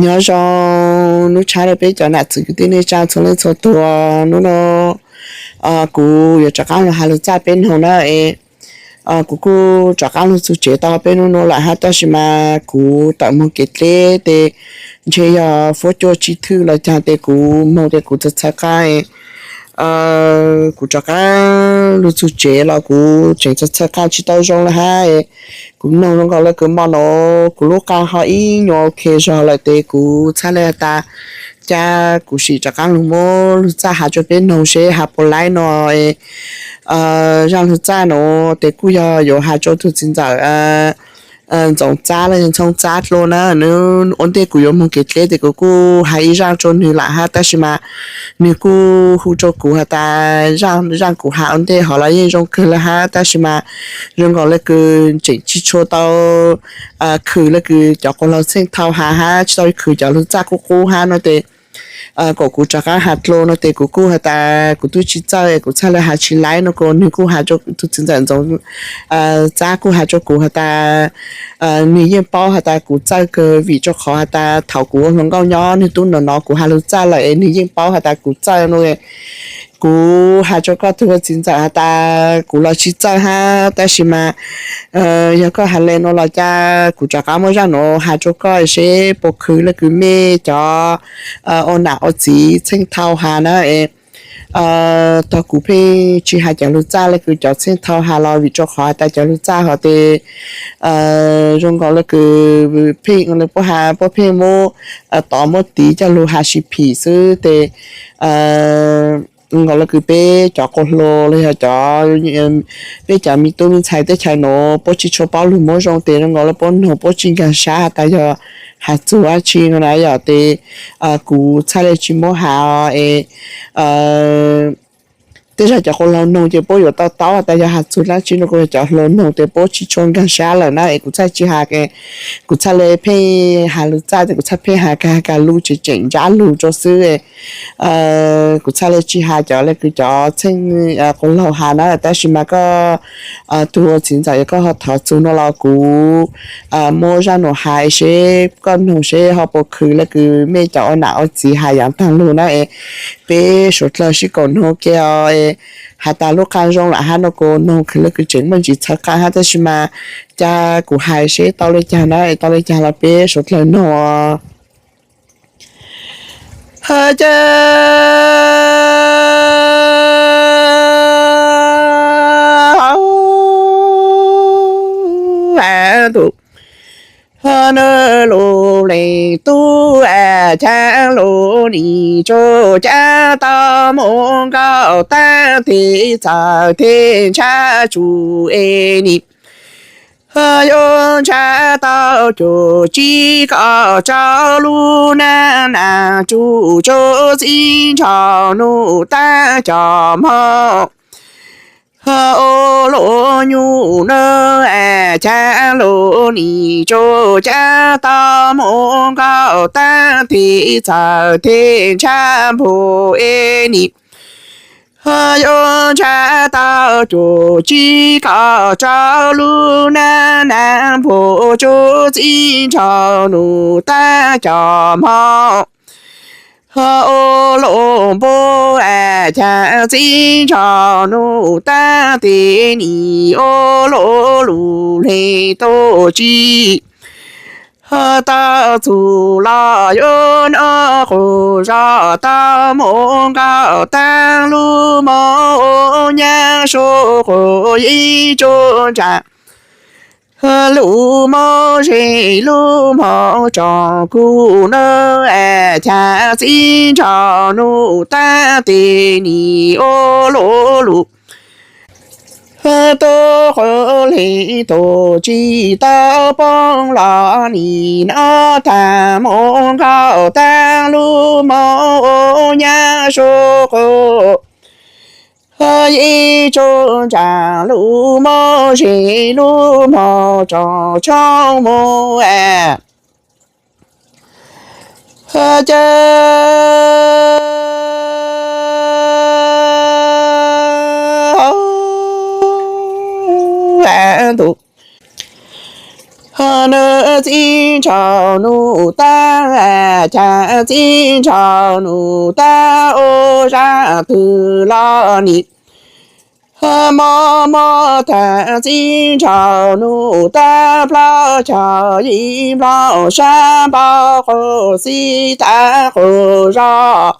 Nyob zoo hnub tshav rau peb cov nam txiv kwv tij neej tsa txhua leej txhua tus. Hnub no kuv yuav rov qab los has lus txaj peb mloog na es, kuv kuj rov qab los txug tsev tau peb hnub no lawm hab, tab sis mas kuv tawm moog kev dleb tes ntshe yog fuab cua tsis thwj los caag tes kuv moog tes kuv txhawv txhawv qab. Kuv rov qab los txug tsev los kuv tseem txhawv txhawv qab tsis tau zoo le hab. Kuv mloog zoo nkaus le kws mo no kuv lub qab ho ib nyuas ok zog lawm tes kuv txhaj le has tas, ca kuv sim rov qab los muab lug txaj has rua peb mloog seb has puas laib no. Zaaj lug txaj no tes kuj yog yuav has rua tug txiv ntxawm Ntxoov Txab los yog Ntxhoo Txab dlua na. Ua ntej kuv yuav moog kev dleb tes kuv kuj has ib zaaj rua nwg lawm hab, tab sis mas nwg kuj hu rua kuv has tas zaaj kuv has ua ntej hov los yeej zoo kawg le hab, tab sis mas zoo nkaus le kws tseem tsis tshua tau khwm le kws cov quas laug txheej thau has hab tsis tau khwm cov lug txaj qub qub hab no tes kom kuv rov qab has dlua no tes kuv kuj has tas kuv tub tsis txawj kuv txhaj le has tsis laib no. Kuas nwg kuj has rua tug txiv ntxawm Ntxoov Txab kuj has rua kuv has tas nwg yeej paub has tas kuv txawj kawg vim rua qhov has tas thaum kuv ua hluas nkauj nyob nwg tub nov nov kuv has lug txaj lawm es nwg yeej paub has tas kuv txawj no. Kuv has rua koj tug txiv ntxawm has tas kuv los tsis txawj hab, tab sis mas yog koj has le no los ca kuv rov qab muab zaaj nuav has rua koj seb puas khwv le kws mej cov ua nam ua txiv txheej thau has na. Tog kuv pheej tsis has cov lug txaj le kws cov txheej thau has los vim rua qhov has tas cov lug txaj hov tes zoo nkaus le kws pheej le puab has puab pheej muab tov muab tiv coj lug has sib phim xwb tes zoo nkaus le kws peb cov quas laug los yog cov, peb cov me tub me ntxhais teb chaws nuav puab tsis tshua paub lug muab zoo tes zoo nkaus le puab noog puab tsis nkaag sab has tas yog has txug dlaab tsi no na yom. Tes kuv txhaj le tsis muab has es tej zag cov quas laug noog ces puab yuav to taub has tas yog has txug dlaab tsi no, kuas yog cov hluas noog tes puab tsis tshua nkaag sab lawm na es kuv txhaj tsis has, kuv txhaj le pheej has lug txaj tes kuv txhaj pheej has kag kag lug tseem tseem ntsab lug rua xwb. Kuv txhaj le tsis has cov le kws cov txheej quas laug has na, tab sis mas koj tug txiv ntxawm yog koj ho thov txug no los kuv muab zaaj nuav has seb koj noog seb ho puas khwv le kws mej cov ua nam ua txiv has yaav taag lug na es peb suav dlawg sib koom noog ke os. Has tas lub qaa zoo lawm hab no kuas noog khwv le kws tseem muaj ntsis txhawv qaa hab, tab sis mas ca kuv hais seb tau le caag na, tau le caag los peb suav dlawg noog. Ca nws lug leej tub a, ca lug nim tsuj ca tau moog nkaus taag tes txawm tes ntsha tsuj es nim yuav ntsha tau cuag tsib kaum rau lub nab nag tsuj tsuj txij nrog nug taag cov mog. Ua luaj nyuj nub a, ca lug nim tsuj ca tau moog nkaus taag tes txawm tes ntsha npug es nim yuav ntsha tau cuag tsib kaum rau lub nab nag npug tsuj txij nrog nug taag cov mog. Ua luaj npug a, ca txij nrog nug taag tes nim ua luaj lug leej tub tsi tau txug los yuav noj quas zog tau moog nkaus taag lub moog ua nyab sua quas ib tsuj ntsa lub moog ze lub moog tsoom kuv nub a, ca txij nrog nug taag tes nim ua luaj lug tub quas leej tub tsi tau poob los nim noj taag moog nkaus taag lub moog ua nyab sua quas ib tsuj ntsa lub moog ze lub moog tsoom tshoob moog a. Ca nws Txiv nraug nus tag, cas txiv nraug nus tag ua zaj twg los nim mob mob tag. Txiv nraug nus tag plaub caug yim nplooj sab npau quas xib tag quas zos,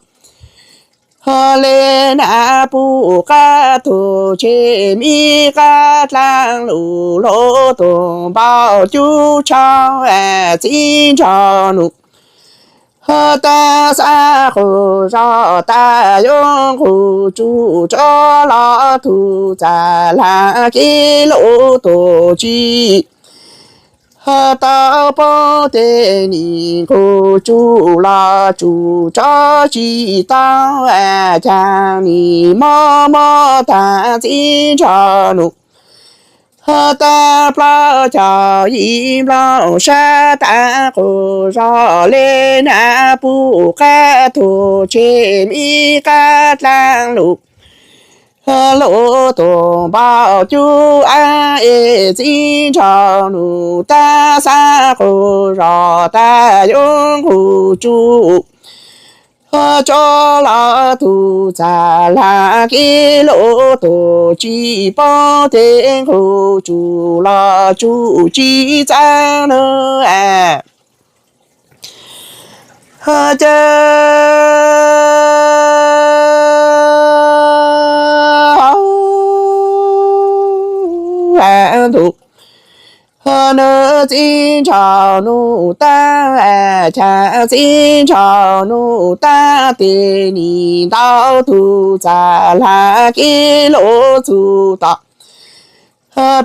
le nas puj qab tug tsheb mib qab dlaab lug lub tug npau cub tshoob. Txiv nraug nus tag xab quas zos tas yuav nqus tsuj tso los tug txav lag kev lub tug tsis tau poob teg nim nqus tsuj los tsuj tso tsis tau, cas nim mob mob tag. Txiv nraug nus tag plaub caug yim nplooj sab tag quas zos, le nas puj qab tug tsheb mib qab dlaab lug lub tug npau cub. Ab, es txiv nraug nus tag xab quas zos tas yuav nqus tsuj tso los tug txav lag kev lub tug tsis poob teg nqus tsuj los tsuj tsis txav nab. Ces ntuj, nws txiv nraug nus tag, cas txiv nraug nus tag tes nim ntau tug txav lag kev lub txug tom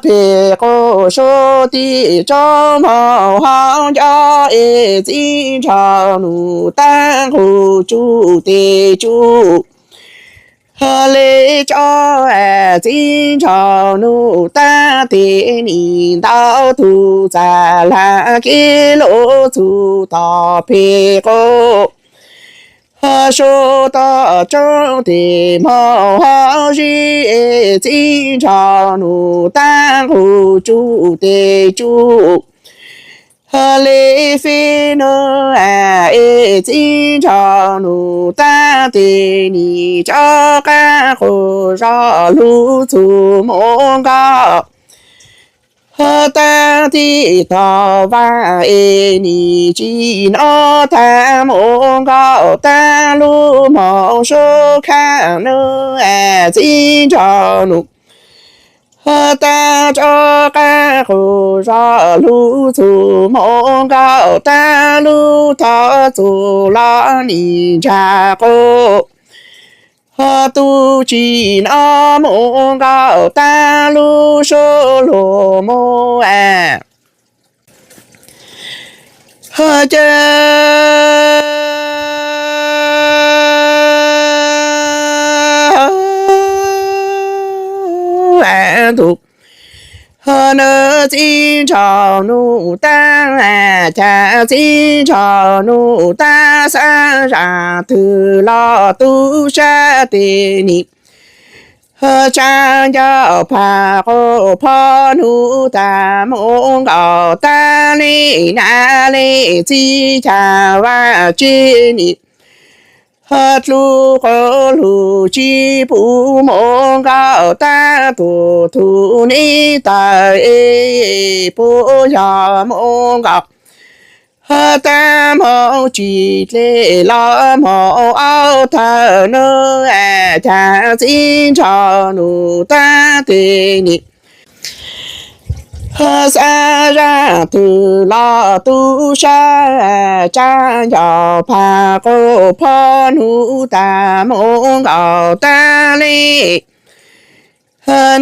peg quas sub tim tsob moog hauv nco. Es txiv nraug nus tag nqus tsuj tes tsuj le tso, txiv nraug nus tag tes nim ntau tug txav lag kev lub txug tom peg quas sub tom tsob tes moog hauv zib. Es txiv nraug nus tag nqus tsuj tes tsuj le fib nab. Es txiv nraug nus tag tes nim tso qab quas zos lug txug moog nkaus tag tim tog vaaj. Es nim tsim no tag moog nkaus tag lug moog sub khaaj nab. Txiv nraug nus tag tso qab quas zos lug txug moog nkaus tag lug thov txug los nim ntsag quas tug tsim no moog nkaus tag lug sub lug moog ces ntuj, nws txiv nraug nus tag, cas txiv nraug nus tag xaav zaj twg los tub sab tes nim tsa nco phaj quas phoj nus tag moog nkaus tag le nab le txiv cas vaaj tsi nim dlub quas lug tsi pum moog nkaus tag tug tug neb tawg es puab yog moog nkaus tag moog tsis dlej los moog ob thawj nab, cas txiv nraug nus tag tes nim xaav zaj twg los tub sab tsa nco phaj quas phoj nus tag moog nkaus tag le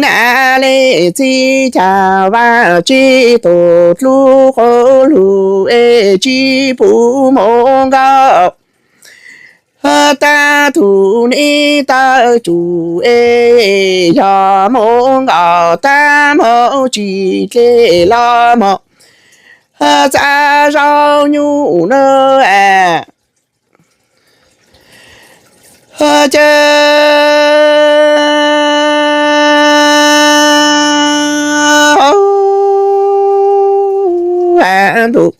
nab le txiv cas vaaj tsi tug dlub quas lug es tsi pum moog nkaus tag tug neb tawg tsum es yog moog nkaus tag moog tsis dlej los moog txav zaub nyuj nab ces ntuj,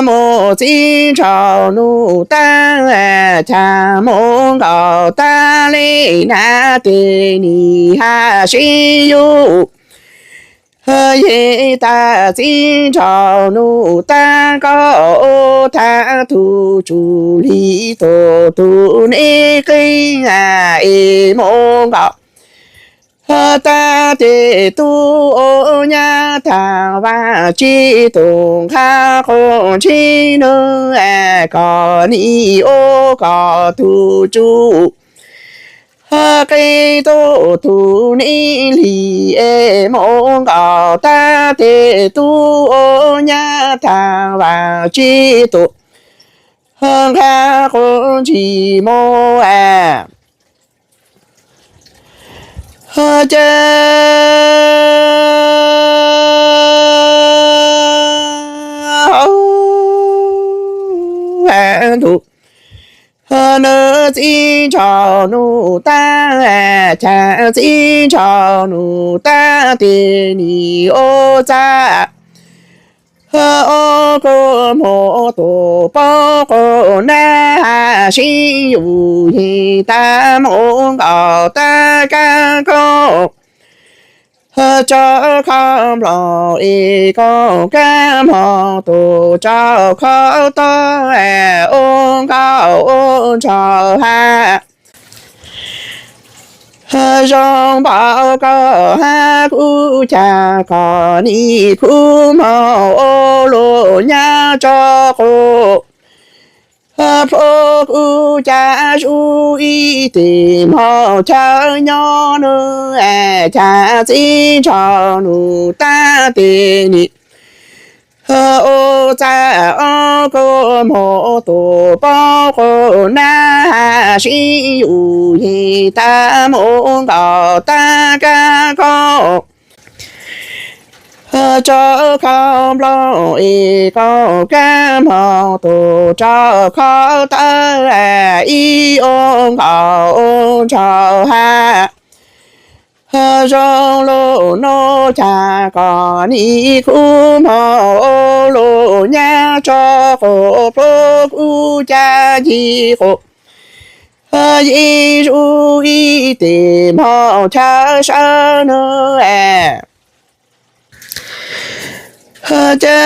mus txiv nraug nus tag, cas mus nkaus tag li na, tes nim haj sib yug. Yej tag txiv nraug nus tag, koj ua tag tug tsum li tug tug neb qeej, es mus nkaus tag tes tub ua nyab tag Vaj Tsib tug nqha quas ntsib nws, kom nim ua kom tug tsum qeej tub tug neb hlis, es mus nkaus tag tes tub ua nyab tag Vaj Tsib tug nqha quas ntsis mus. Ces ntuj, nws txiv nraug nus tag, cas txiv nraug nus tag tes nim ua txaj ua kua muag tus pab quas nab, sib yug yej tag mus nkaus tag kab koj tsau kho nploos es koj kab mog tus tsau kho toj, ua nkauj ua nraug hab zoo npaum koj hab kuv cas kom nim kuv mog ua lub nyab tso quas plhu kuv cas zuj ib tes mog chaw nyob nws, cas txiv nraug nus tag tes nim ua txaj ua kua muag tus pab quas nab, sib yug yej tag mus nkaus tag kab koj tsau kho nploos es koj kab mog tus tsau kho tawv, ib ua nkauj ua nraug hab zoo lub nub cas kom nim kuv mog ua lub nyab tso quas plhu kuv cas ncig quas yej zuj ib tes mog chaw sawv nws, ces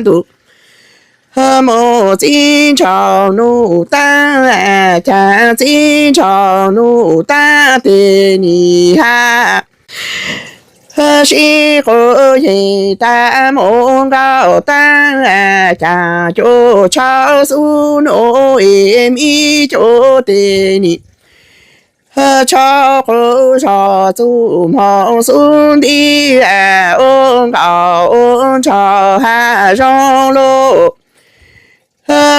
ntuj, mus txiv nraug nus tag, cas txiv nraug nus tag tes nim hab sib quas yej tag mus nkaus tag, cas cuaj tshav xub nus es me cuaj tes nim tshav quas zog txuj hmoo xub nti, ua nkauj ua nraug hab zoo lub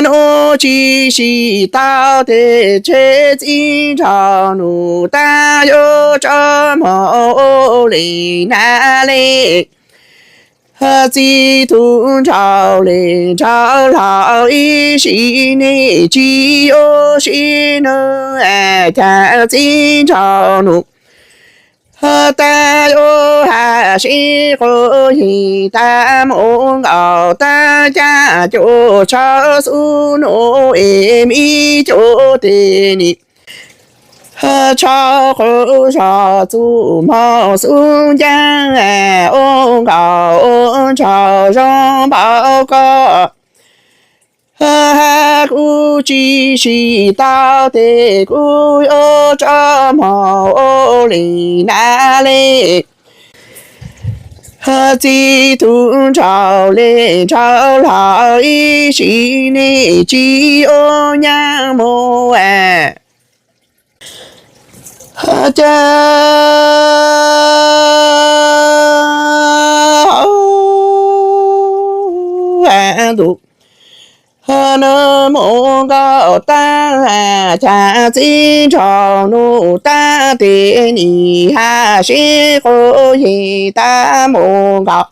nub tsis sib tau tes tseg txiv nraug nus tag yuav tso hmoo ua li na li. Txiv tub nraug li nraug hlau ib sim neej tsis yuav sib nug, cas txiv nraug nus tag yuav hab sib quas yej tag mus nkaus tag cas cuaj tshav xub nus es me cuaj tes nim tshav quas zog txuj hmoo xub ncaag, ua nkauj ua nraug zoo npaum koj hab kuv tsis sib tau tes kuv yuav tso hmoo ua li na li. Txiv tub nraug li nraug hlau ib sim neej tsis yuav nyab mus, cas ntuj, nws mus nkaus tag, cas txiv nraug nus tag tes nim hab sib quas yej tag mus nkaus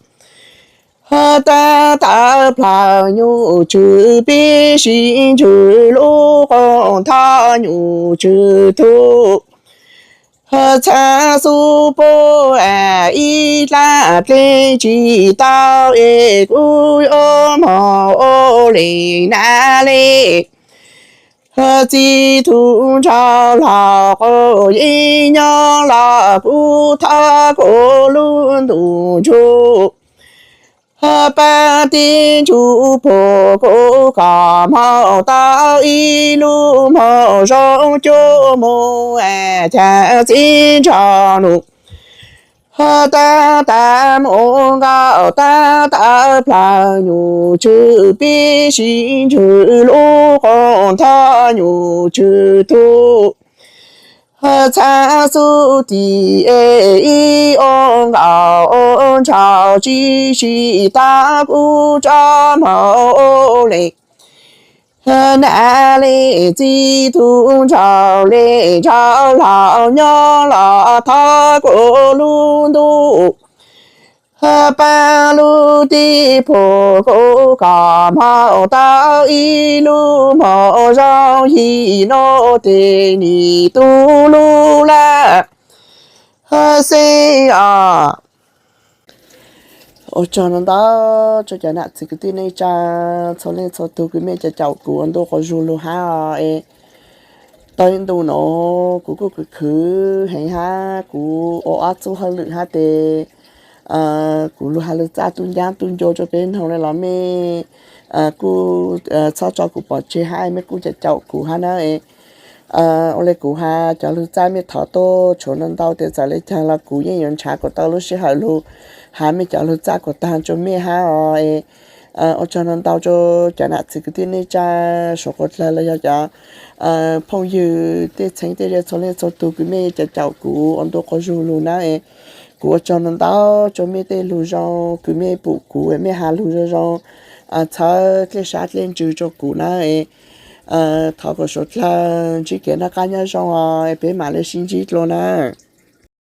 tag tawm plawg nyuj tswg pib sib ntswg lub qub nthos nyuj tswg tug Txhab xub pub ib dlaab dlej tsis tau es kuv yuav moog ua le na le. Txij tug nraug laug quas yeej nyob los kuv thov kuv lub ntuj ntsug. Paab tib ntsug puag kuv kom moog tau ib lub moog zoo cuab moog caag txiv nraug nus. Taab taab mus nkaus taab taab plawg nyuj tswg pib sib ntswg lub qub nthab nyuj tswg tug. Txhab xub tim ib ua nkaus ua ntshaus tsis sib tau kuv tso moog ua le na le. Txij tug nraug le nraug laug nyob los thov kuv lub ntuj paab lub tib puag kuv kom moog tau ib lub moog zoo yig nuav tes nim tu lub laj xib os. Ua tsaug ntau ntau rua cov nam txiv kwv tij neej tsa txhua leej txhua tug kws mej caum kuv ua ntu quas zug lug hab os. Tau ib ntu nuav kuv kuj khwv khwv heev hab kuv ua ob txuj hauj lwm hab tes kuv lug has lug txaj tu ncaab tu ncua rua peb noog le los mej kuj txhob tso kuv pov tseg hab mej kuj caum caum kuv hab na. Ua le kuv has cov lug txaj mej thov tuaj tshuav ntau ntau tes txawm le caag los kuv yeej yuav nrhav kuas tau lub sij hawm lug has mej cov lug txaj kuas taag rua mej hab os. Ua tsaug ntau ntau rua cov nam txiv kwv tij neej tsa suav quas dlawg los yog cov phooj ywg tej txheeb tej ze txhua leej txhua tug kws mej caum caum kuv ua ntu quas zug lug na. Kuv ua tsaug ntau ntau rua mej tej lug zoo kws mej pum kuv mej has lug zoo zoo txhawb dlej sab dlej ntsws rua kuv na. Thov kuas suav dlawg ntsib kev noj qab nyob zoo os, peb mam le sib ntsib dlua na.